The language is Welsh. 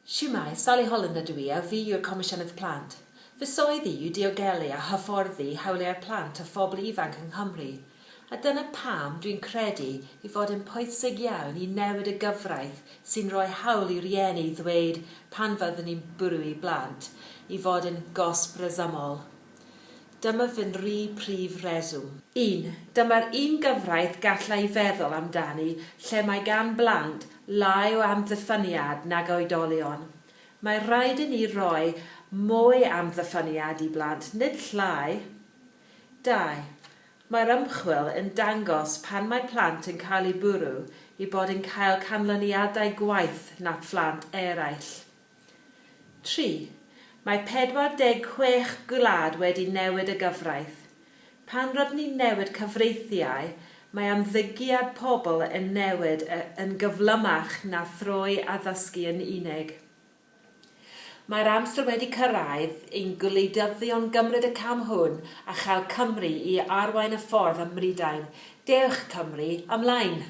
Shwmae, Sally Holland ydw i a fi yw'r Comisiynydd Plant. Fy swydd i yw diogelu a hyfforddi hawliau'r plant a phobl ifanc yng Nghymru, a dyna pam dwi'n credu ei fod yn pwysig iawn i newid y gyfraith sy'n rhoi hawl i rieni ddweud pan fyddwn ni'n bwrw i blant i fod yn gosb resymol. Dyma fy nhri prif reswm. Un, dyma'r un gyfraith galla i feddwl amdani lle mae gan blant lai o amddiffyniad nag oedolion. Mae rhaid i ni roi mwy amddiffyniad i blant, nid llai. 2, Mae'r ymchwil yn dangos pan mae plant yn cael eu bwrw eu bod yn cael canlyniadau gwaeth na phlant eraill. 3. Mae 46 gwlad wedi newid y gyfraith. Pan rydyn ni'n newid cyfreithiau, mae ymddygiad pobl yn newid yn gyflymach na thrwy addysgu yn unig. Mae'r amser wedi cyrraedd i'n gwleidyddion gymryd y cam hwn a chael Cymru i arwain y ffordd ym Mhrydain. Dewch, Cymru, ymlaen!